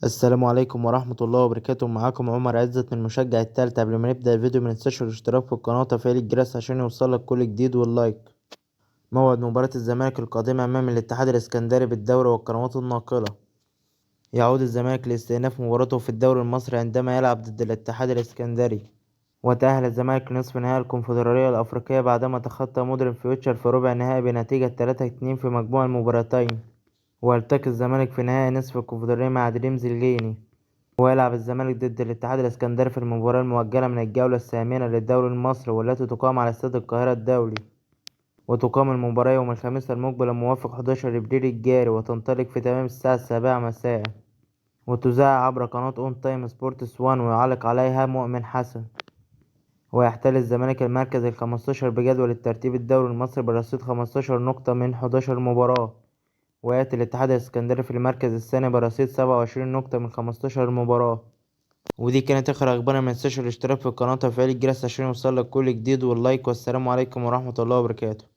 السلام عليكم ورحمة الله وبركاته. معاكم عمر عزت من مشجع التالتة. قبل ما نبدأ الفيديو ما ننساش الاشتراك في القناة وتفعيل الجرس عشان يوصلك كل جديد وال like. موعد مباراة الزمالك القادمة أمام الاتحاد الإسكندري بالدوري والقنوات الناقلة. يعود الزمالك لاستئناف مباراته في الدوري المصري عندما يلعب ضد الاتحاد الإسكندري. وتأهل الزمالك لنصف نهائي الكونفدرالية الأفريقية بعدما تخطى مودرن فيوتشر في ربع النهائي بنتيجة 3-2 في مجموع المباراتين. ويلتقي الزمالك في نهائي نصف الكونفدرالية مع دريمز الغيني. ويلعب الزمالك ضد الاتحاد الإسكندري في المباراة المؤجلة من الجولة الثامنة للدوري المصري والتي تقام على استاد القاهرة الدولي. وتقام المباراة يوم الخميس المقبل الموافق 11 إبريل الجاري، وتنطلق في تمام الساعة 7 مساء، وتذاع عبر قناة اون تايم سبورتس 1 ويعلق عليها مؤمن حسن. ويحتل الزمالك المركز ال15 بجدول الترتيب الدوري المصري برصيد 15 نقطة من 11 مباراة. ويأتي الاتحاد الإسكندري في المركز الثاني برصيد 27 نقطة من 15 مباراة. ودي كانت آخر أخبارنا. ما تنساش الاشتراك في القناة وتفعيل الجرس عشان يوصلك كل جديد وال like. والسلام عليكم ورحمة الله وبركاته.